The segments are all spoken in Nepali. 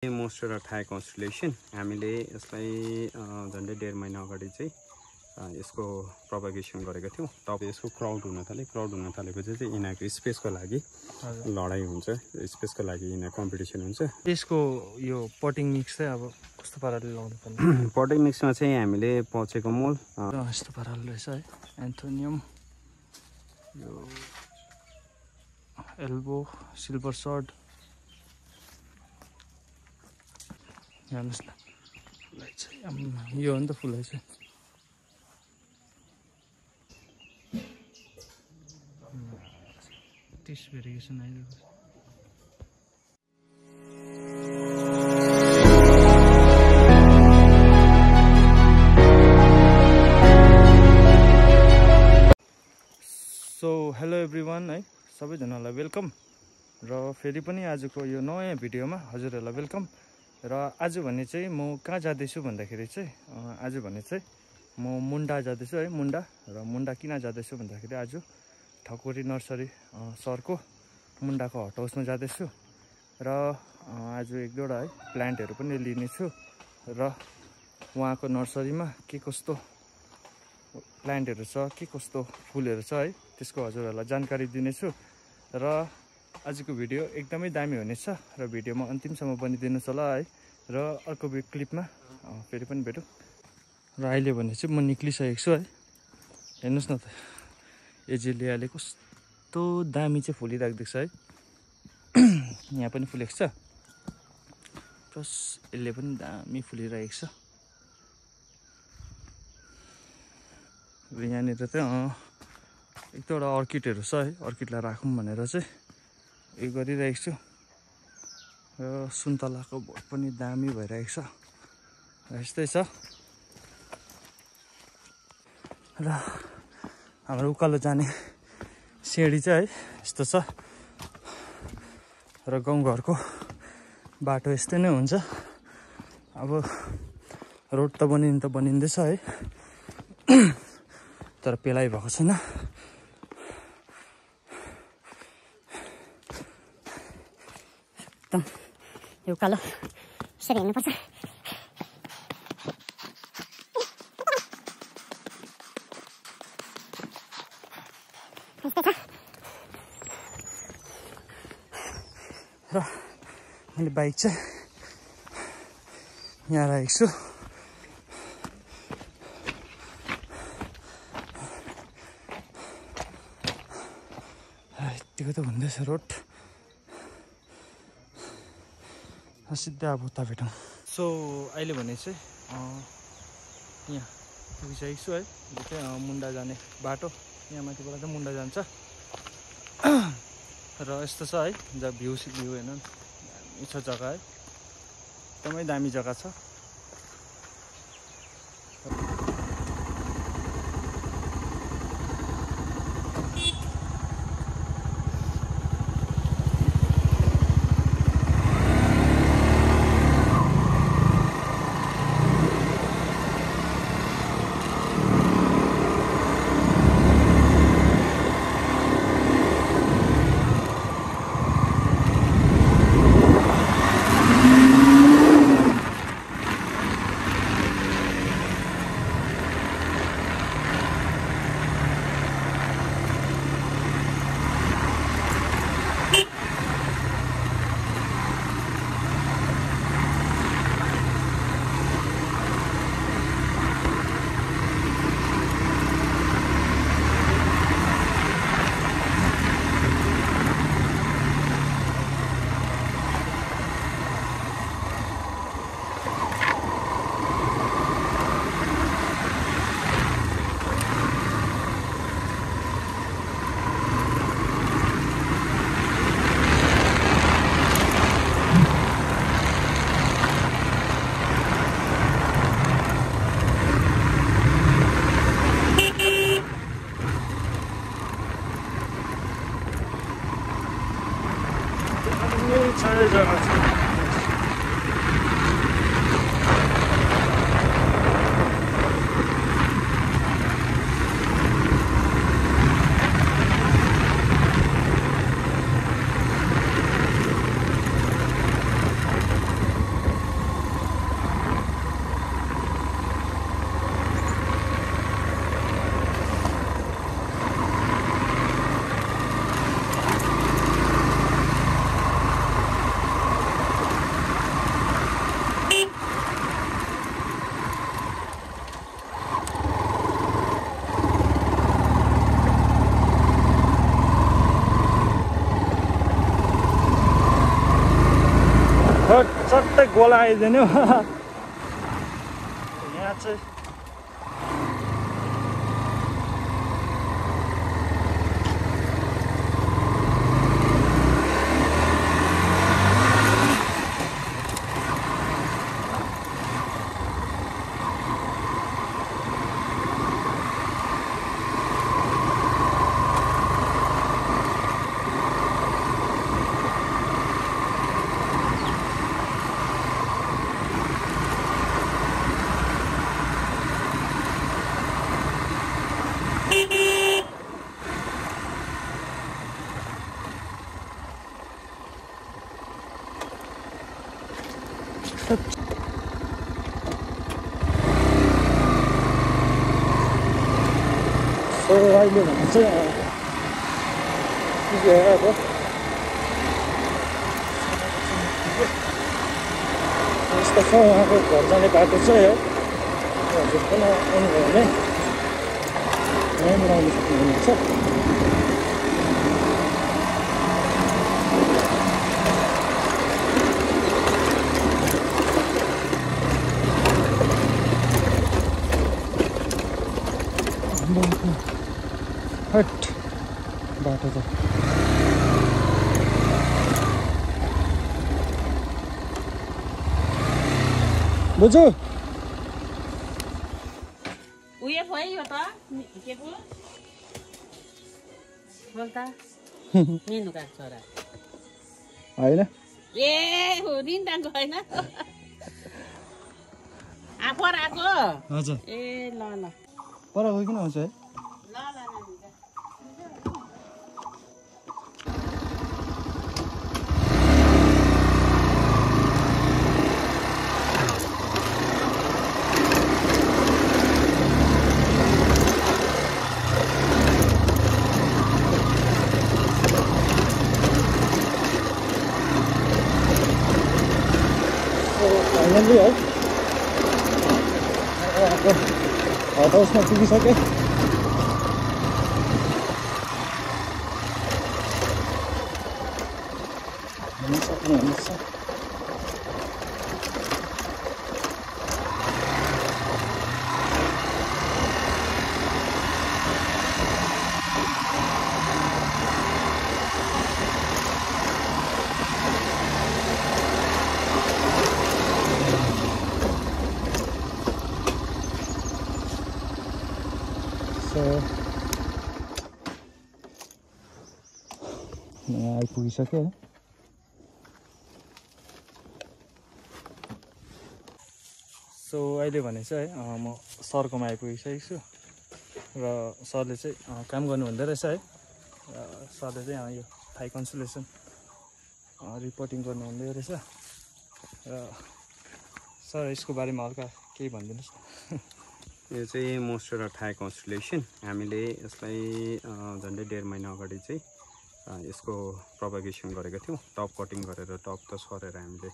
मोन्स्टेरा थाई कन्स्टलेसन हामीले यसलाई झन्डै 1.5 महिना अगाडि चाहिँ यसको प्रोपगेसन गरेको थियौं। तब यसको क्राउड हुन थालेपछि चाहिँ यिनीहरुको स्पेसको लागि लडाई हुन्छ, स्पेसको लागि यिनीहरु कम्पिटिसन हुन्छ। त्यसको यो पटिङ मिक्स चाहिँ अब कस्तो पाराले लगाउनु पर्ने? पटिङ मिक्समा चाहिँ हामीले पचेको मल यस्तो पाराले रहेछ है। एन्थोनियम, यो एल्बो, सिल्भर सर्ड, हेर्नुहोस् न फुलाइ चाहिँ यो हो नि त फुलाइ चाहिँ। टिस भेरिएसन आइरहेको छ। सो हेलो एभ्रिवान है, सबैजनालाई वेलकम र फेरि पनि आजको यो नयाँ भिडियोमा हजुरहरूलाई वेलकम। र आज भने चाहिँ म कहाँ जाँदैछु भन्दाखेरि चाहिँ आज भने चाहिँ म मुन्डा जाँदैछु है। मुन्डा किन जाँदैछु भन्दाखेरि आज ठकुरी नर्सरी सरको मुन्डाको हट हाउसमा जाँदैछु र आज एक दुईवटा है प्लान्टहरू पनि लिनेछु र उहाँको नर्सरीमा के कस्तो प्लान्टहरू छ, के कस्तो फुलहरू छ है, त्यसको हजुरहरूलाई जानकारी दिनेछु। र आजको भिडियो एकदमै दामी हुनेछ र भिडियोमा अन्तिमसम्म बनिदिनुहोस् होला है। र अर्को क्लिपमा फेरि पनि भेटौँ। र अहिले भने चाहिँ म निक्लिसकेको छु है। हेर्नुहोस् न त एजिलियाले कस्तो दामी चाहिँ फुलिराख्दैछ है। यहाँ पनि फुलेको छ, प्लस यसले पनि दामी फुलिरहेको छ। र यहाँनिर चाहिँ एक दुईवटा अर्किडहरू छ है, अर्किडलाई राखौँ भनेर चाहिँ यो गरिरहेको छु। र सुन्तलाको बोट पनि दामी भइरहेको छ। र यस्तै छ। र हाम्रो उकालो जाने सिँढी चाहिँ है यस्तो छ। र गाउँघरको बाटो यस्तै नै हुन्छ। अब रोड त बनिँदैछ है, तर पेलाइ भएको छैन। एकदम यो उकालो यसरी हिँड्नुपर्छ। र मैले बाइक चाहिँ यहाँ राखेको छु। यतिको त हुँदैछ रोड। सिधै अब उता भेटौँ। सो अहिले भने चाहिँ यहाँ पुगिसकेको छु है। यो चाहिँ मुन्डा जाने बाटो। यहाँ माथिबाट चाहिँ मुन्डा जान्छ। र यस्तो छ है, जहाँ भ्यू हेर्नु दामी छ जग्गा है, एकदमै दामी जग्गा छ। चट्टै गोला आइदिने हो यहाँ चाहिँ अहिले भने चाहिँ अब यस्तो छ उहाँको घर जाने बाटो चाहिँ है हजुर पनि आउनुभयो भने यहीँबाट आउनु सक्नुहुनेछ हट बाटो त बुझ्यो उयो भयो त के पो बोल्दा मेनुका छोरा होइन ए हो रिन्दाको होइन आफर आएको हजुर ए ल ल पर किन आउँछ है ल ल फाइनली है हाउसमा पुगिसकेँ सक्नुहुनेछ यहाँ आइपुगिसकेँ है सो अहिले भने चाहिँ म सरकोमा आइपुगिसकेको छु र सरले चाहिँ काम गर्नु हुँदो रहेछ है र सरले चाहिँ यो थाई कन्सुलेसन रिपोर्टिङ गर्नु हुँदो रहेछ र सर यसको बारेमा हल्का केही भनिदिनुहोस् यो चाहिँ मोन्स्टेरा थाई कन्सुलेसन हामीले यसलाई झन्डै 1.5 महिना अगाडि चाहिँ यसको प्रोपगेसन गरेको थियौँ टप कटिङ गरेर टप त सरेर हामीले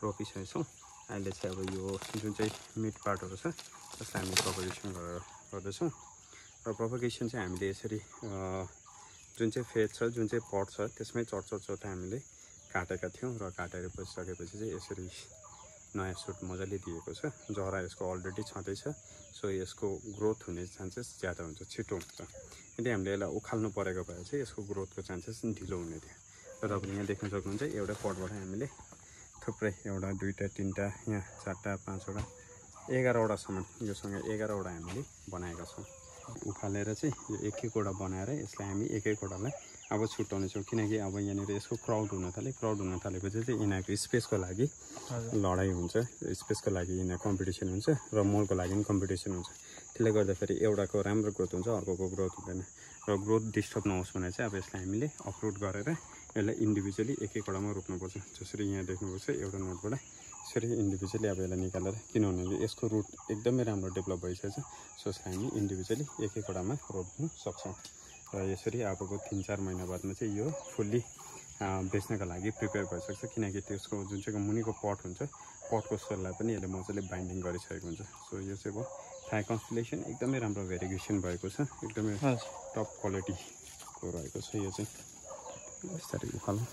रोपिसकेका छौँ अहिले चाहिँ अब यो जुन चाहिँ मिड पार्टहरू छ त्यसलाई हामीले प्रोपगेसन गर्दैछौँ र प्रोपगेसन चाहिँ हामीले यसरी जुन चाहिँ फेद छ जुन चाहिँ पट छ त्यसमै चोट हामीले काटेका थियौँ र काटेर बसिसकेपछि चाहिँ यसरी नयाँ सुट मजाले दिएको छ जरा यसको अलरेडी छँदैछ सो यसको ग्रोथ हुने चान्सेस ज्यादा हुन्छ छिटो हुन्छ यदि हामीले यसलाई उखाल्नु परेको भए चाहिँ यसको ग्रोथको चान्सेस ढिलो हुने थियो र तपाईँले यहाँ देख्न सक्नुहुन्छ एउटा पटबाट हामीले थुप्रै एउटा दुईवटा तिनवटा यहाँ 4टा 5वटा 11वटासम्म योसँग 11वटा हामीले बनाएका छौँ उखालेर चाहिँ यो एक एकवटा बनाएर यसलाई हामी एक एकवटालाई अब छुट्याउनेछौँ किनकि अब यहाँनिर यसको क्राउड हुन थालेपछि चाहिँ यिनीहरूको स्पेसको लागि लडाइँ हुन्छ स्पेसको लागि यिनीहरू कम्पिटिसन हुन्छ र मलको लागि पनि कम्पिटिसन हुन्छ त्यसले गर्दाखेरि एउटाको राम्रो ग्रोथ हुन्छ अर्कोको ग्रोथ हुँदैन र ग्रोथ डिस्टर्ब नहोस् भने चाहिँ अब यसलाई हामीले अपरुट गरेर यसलाई इन्डिभिजुअली एक एकवटामा रोप्नुपर्छ जसरी यहाँ देख्नुपर्छ एउटा नोटबाट यसरी इन्डिभिजुअली अब यसलाई निकालेर किनभने यसको रुट एकदमै राम्रो डेभलप भइसकेको छ सो यसलाई हामी इन्डिभिजुअली एक एकवटामा रोप्नु सक्छौँ र यसरी अबको 3-4 महिना बादमा चाहिँ यो फुल्ली बेच्नका लागि प्रिपेयर भइसक्छ किनकि त्यसको जुन चाहिँ मुनिको पट हुन्छ पटको सोललाई पनि यसले मजाले बाइन्डिङ गरिसकेको हुन्छ सो यो चाहिँ अब थाई कन्सुलेसन एकदमै राम्रो भेरिगेसन भएको छ एकदमै टप क्वालिटीको रहेको छ यो चाहिँ बिस्तारै उखाल्नु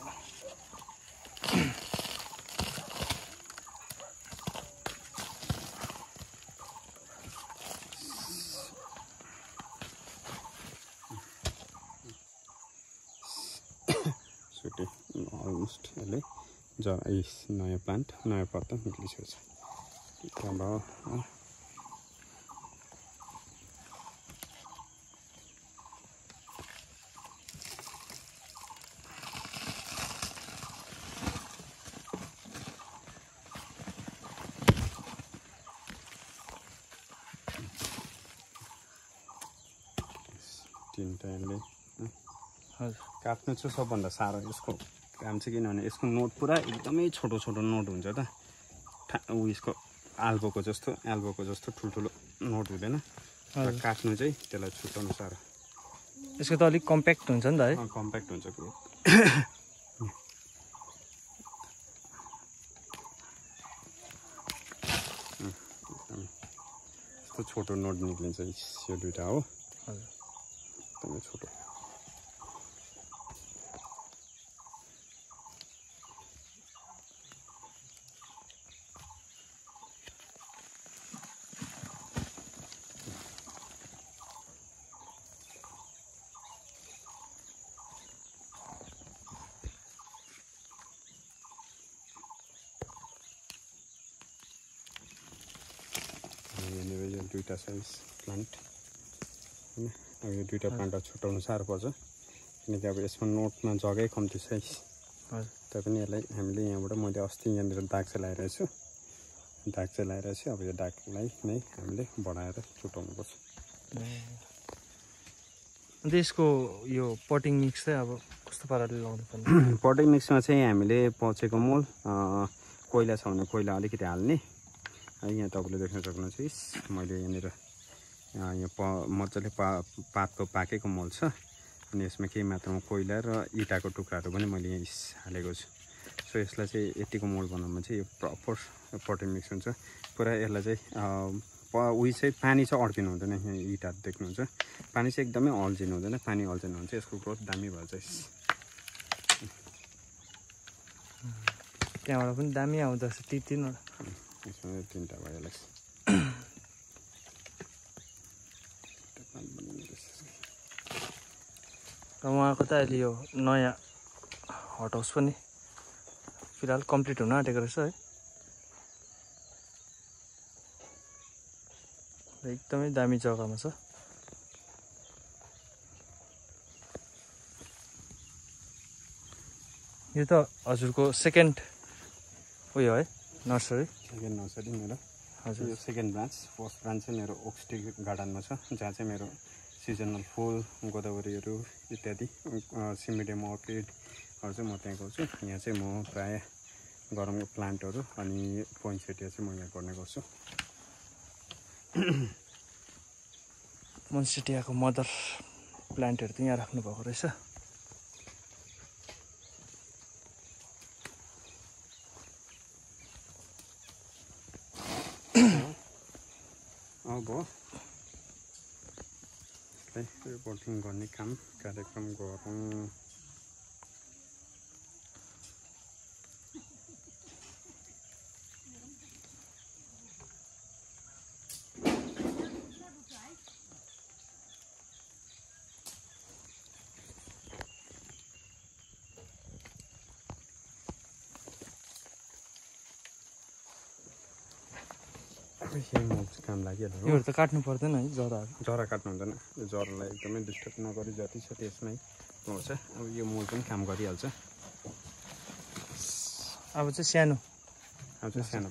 अलमोस्ट यसले नयाँ प्लान्ट नयाँ पत्ता निक्लिसकेको छ त्यहाँबाट तिनवटा यसले काट्नु चाहिँ सबभन्दा साह्रो यसको काम चाहिँ किनभने यसको नोट पुरा एकदमै छोटो छोटो नोट हुन्छ त उयसको एल्बोको जस्तो ठुल्ठुलो नोट हुँदैन काट्नु चाहिँ त्यसलाई छुट्याउनु साह्रो यसको त अलिक कम्प्याक्ट हुन्छ नि त है कम्प्याक्ट हुन्छ यस्तो छोटो नोट निक्लिन्छ यो दुइटा हो एकदमै छोटो दुईटा साइज प्लान्ट हैन अब यो दुईटा प्लान्ट छुट्याउनु साह्रो पर्छ किनकि अब यसमा नोटमा जग्गै कम्ती साइज तैपनि यसलाई हामीले यहाँबाट मैले अस्ति यहाँनिर दाग चाहिँ लगाइरहेछु अब यो दागलाई नै हामीले बढाएर छुट्याउनुपर्छ अन्त यसको यो पटिङ मिक्स चाहिँ अब कस्तो पाराले लगाउनु पर्ने पटिङ मिक्समा चाहिँ हामीले पचेको मल कोइला छ भने कोइला अलिकति हाल्ने यहाँ तपाईँले देख्न सक्नुहुन्छ मैले यहाँनिर यहाँ मजाले पातको पाकेको मल छ अनि यसमा केही मात्रामा कोइला र इँटाको टुक्राहरू पनि मैले यहाँ हालेको छु सो यसलाई चाहिँ यतिको मल बनाउनुमा चाहिँ यो प्रपर पटिङ मिक्स हुन्छ पुरा यसलाई चाहिँ चाहिँ पानी चाहिँ अड्किनु हुँदैन यहाँ इँटाहरू देख्नुहुन्छ पानी चाहिँ एकदमै अल्झिनु हुँदैन पानी अल्झिनु हुन्छ यसको ग्रोथ दामी भएर चाहिँ त्यहाँबाट पनि दामी आउँदो रहेछ तिनवटा यसमा तिनवटा भइहाल्छ र उहाँको त अहिले यो नयाँ हट हाउस पनि फिलहाल कम्प्लिट हुन आँटेको रहेछ है एकदमै दामी जग्गामा छ यो त हजुरको सेकेन्ड उयो है नर्सरी सेकेन्ड नर्सरी मेरो हजुर यो सेकेन्ड ब्रान्च फर्स्ट ब्रान्च चाहिँ मेरो ओक्सटी गार्डनमा छ जहाँ चाहिँ मेरो सिजनल फुल गोदावरीहरू इत्यादि सिमिडियम अर्किडहरू चाहिँ म त्यहाँ गर्छु यहाँ चाहिँ म प्रायः गरमको प्लान्टहरू अनि पोइन्सेटिया चाहिँ म यहाँ गर्ने गर्छु पोइन्सेटियाको मदर प्लान्टहरू त यहाँ राख्नु भएको रहेछ अब यसलाई रिपोर्टिङ गर्ने कार्यक्रम गरौँ काम लागिहाल्यो योहरू त काट्नु पर्दैन है जराहरू जरा काट्नु हुँदैन यो जरालाई एकदमै डिस्टर्ब नगरी जति छ त्यसमै हुन्छ अब यो मल पनि काम गरिहाल्छ अब चाहिँ सानो अब चाहिँ सानो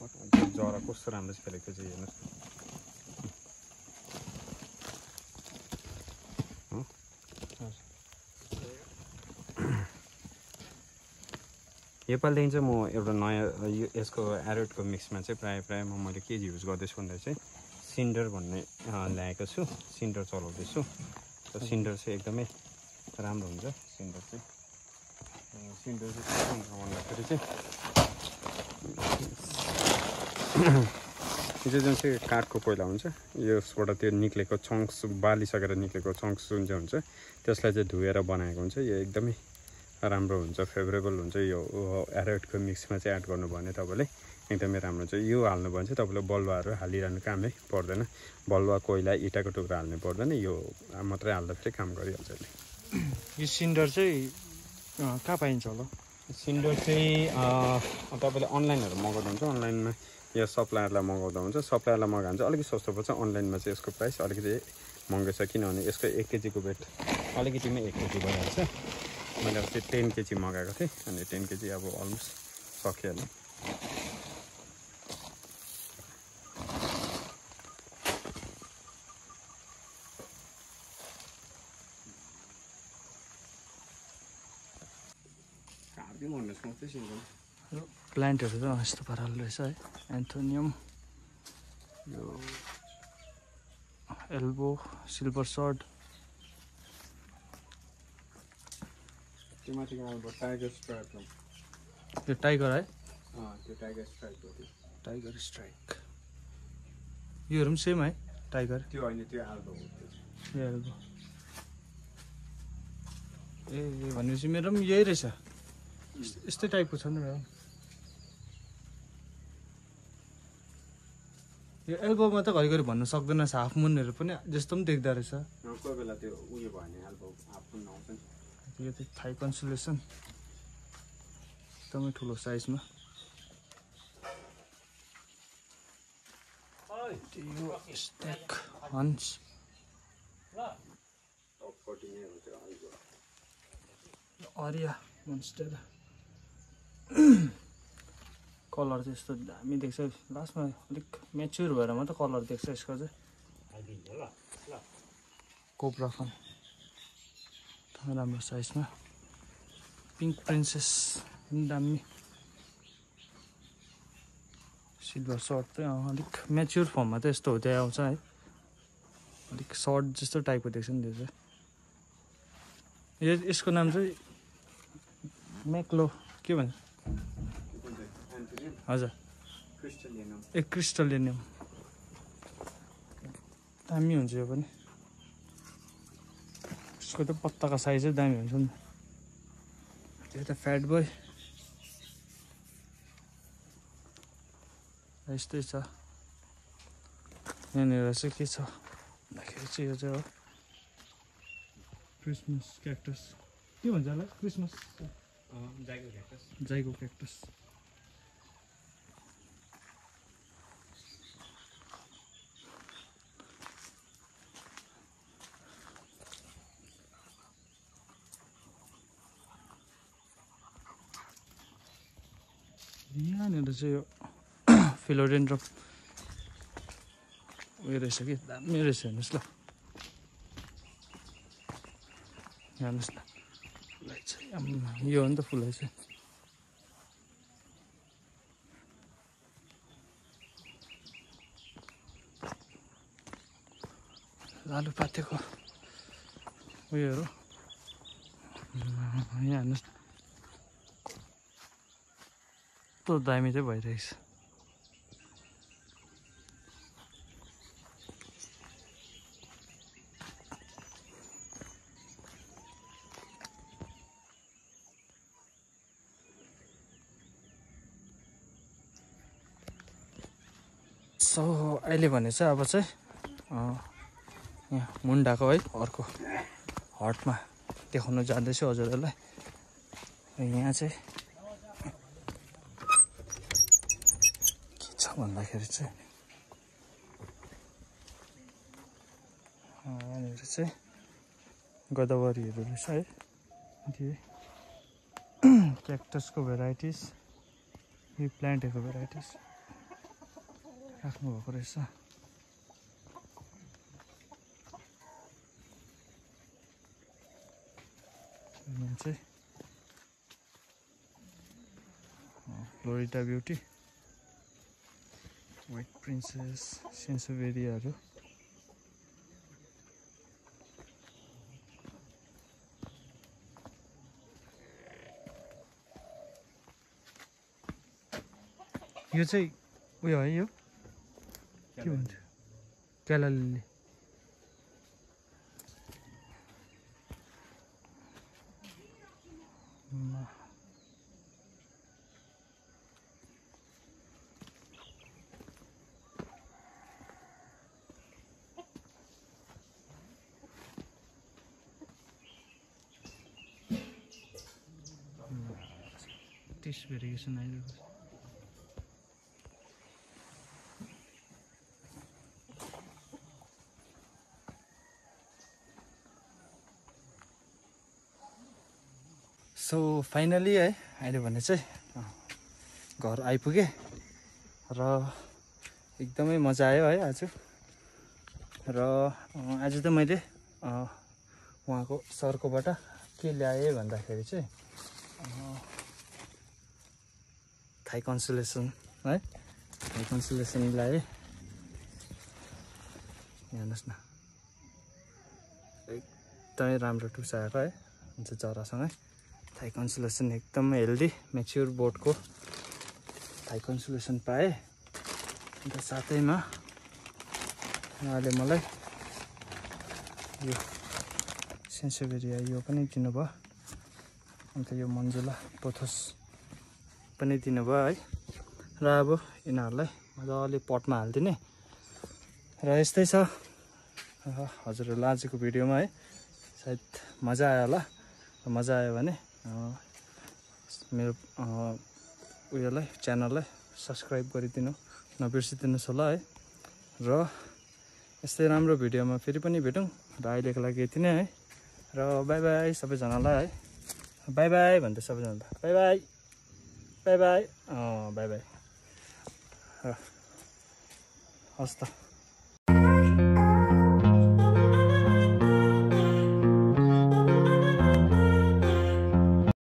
पट जरा कस्तो राम्रो खेलेको चाहिँ हेर्नुहोस् योपालिदेखि चाहिँ म एउटा नयाँ यसको एरोटको मिक्समा चाहिँ प्रायः मैले के युज गर्दैछु भन्दा चाहिँ सिन्डर भन्ने ल्याएको छु सिन्डर चलाउँदैछु र सिन्डर चाहिँ एकदमै राम्रो हुन्छ सिन्डर चाहिँ भन्दाखेरि चाहिँ यो जुन चाहिँ काठको कोइला हुन्छ यसबाट त्यो निक्लेको चङ्क्स बालिसकेर निक्लेको चङ्क्स जुन चाहिँ हुन्छ त्यसलाई चाहिँ धोएर बनाएको हुन्छ यो एकदमै राम्रो हुन्छ फेभरेबल हुन्छ यो एरोटको मिक्समा चाहिँ एड गर्नुभयो भने तपाईँले एकदमै राम्रो हुन्छ यो हाल्नु भयो भने चाहिँ तपाईँले बलुवाहरू हालिरहनु कामै पर्दैन बलुवा कोइला इँटाको टुक्रा हाल्नु पर्दैन यो मात्रै हाल्दा फेरि काम गरिहाल्छ यसले यो सिन्डर चाहिँ कहाँ पाइन्छ होला सिन्डर चाहिँ तपाईँले अनलाइनहरू मगाउँदा हुन्छ अनलाइनमा या सप्लायरलाई मगाउँदा हुन्छ सप्लायरलाई मगायो भने चाहिँ अलिकति सस्तो पर्छ अनलाइनमा चाहिँ यसको प्राइस अलिकति महँगो छ किनभने यसको 1 केजीको वेट अलिकतिमै 1 केजी भइहाल्छ मैले अस्ति 10 केजी मगाएको थिएँ अनि 10 केजी अब अलमोस्ट सकिहाल्यो प्लान्टहरू चाहिँ यस्तो पाराले रहेछ है एन्थोनियम यो elbow silver surd tiger strike यो टाइगर है त्यो टाइगर स्ट्राइक हो त्यो टाइगर स्ट्राइक योहरू पनि सेम है टाइगर त्यो होइन त्यो एल्बो हो यो एल्बो ए भनेपछि मेरो पनि यही रहेछ यस्तै टाइपको छ नि मेरो यो एल्बोमा त घरिघरि भन्नु सक्दैन रहेछ हाफ मुनहरू पनि जस्तो पनि देख्दो रहेछ कोही बेला त्यो उयो भयो भने एल्बो हाफ मुन आउँछ नि यो चाहिँ थाई कन्सुलेसन एकदमै ठुलो साइजमा यो स्टेक हन्स अरिया मोन्स्टेरा कलर चाहिँ यस्तो दामी देख्छ लास्टमा अलिक मेच्योर भएर मात्रै कलर देख्छ यसको चाहिँ कोब्रा फन राम्रो साइजमा पिङ्क प्रिन्सेस पनि दामी सिल्भर सर्ट चाहिँ अलिक मेच्योर फर्ममा त यस्तो हुँदै आउँछ है अलिक सर्ट जस्तो टाइपको देख्छ नि त्यो चाहिँ यसको नाम चाहिँ म्याक्लो के भन्छ हजुर ए क्रिस्टलिनियम दामी हुन्छ यो पनि यसको त पत्ताको साइजै दामी हुन्छ नि त्यो त फ्याट बोय यस्तै छ यहाँनिर चाहिँ के छ भन्दाखेरि चाहिँ यो चाहिँ हो क्रिसमस क्याक्टस के भन्छ होला क्रिसमस जाइगो क्याक्टस यहाँनिर चाहिँ यो फिलोडेन्ड्रम उयो रहेछ कि दामी रहेछ हेर्नुहोस् ल हेर्नुहोस् न फुलाइ चाहिँ यो हो नि त फुलाइ चाहिँ आलुपातेको उयोहरू यहाँ हेर्नुहोस् कस्तो दामी चाहिँ भइरहेछ सो अहिले भने चाहिँ अब चाहिँ यहाँ मुन्डाको है अर्को हटमा देखाउन जाँदैछु हजुरहरूलाई यहाँ चाहिँ के छ भन्दाखेरि चाहिँ यहाँनिर चाहिँ गोदावरीहरू रहेछ है क्याक्टसको भेराइटिज यो प्लान्टहरूको भेराइटिज राख्नुभएको रहेछ चाहिँ फ्लोरिडा ब्युटी व्हाइट प्रिन्सेस सेन्सोभेरियाहरू यो चाहिँ उयो है यो के भन्छ क्याला लिली टेस्ट भेरिएसन आइरहेको छ। सो फाइनली है अहिले भने चाहिँ घर आइपुगेँ र एकदमै मजा आयो है आज। र आज त मैले उहाँको सरकोबाट के ल्याएँ भन्दाखेरि चाहिँ थाई कन्सुलेसन है, थाई कन्सुलेसन ल्याएँ। हेर्नुहोस् न एकदमै राम्रो टुसा आएको है, हुन्छ चरासँगै। थाई कन्सुलेसन एकदमै हेल्दी म्याच्योर बोर्डको थाई कन्सुलेसन पाएँ। अन्त साथैमा उहाँले मलाई यो सेन्सेभेरिया यो पनि दिनुभयो। अन्त यो मन्जुला पोथोस पनि दिनुभयो है। र अब यिनीहरूलाई मजाले पटमा हालिदिने र यस्तै छ हजुरहरूलाई आजको भिडियोमा है। सायद मजा आयो होला। मजा आयो भने मेरो उयोलाई च्यानललाई सब्सक्राइब गरिदिनु नबिर्सिदिनुहोस् होला है। र यस्तै राम्रो भिडियोमा फेरि पनि भेटौँ। र अहिलेको लागि यति नै है। र बाई बाई सबैजनालाई है। बाई बाई भन्दै सबैजना by by by by by by. हस् त।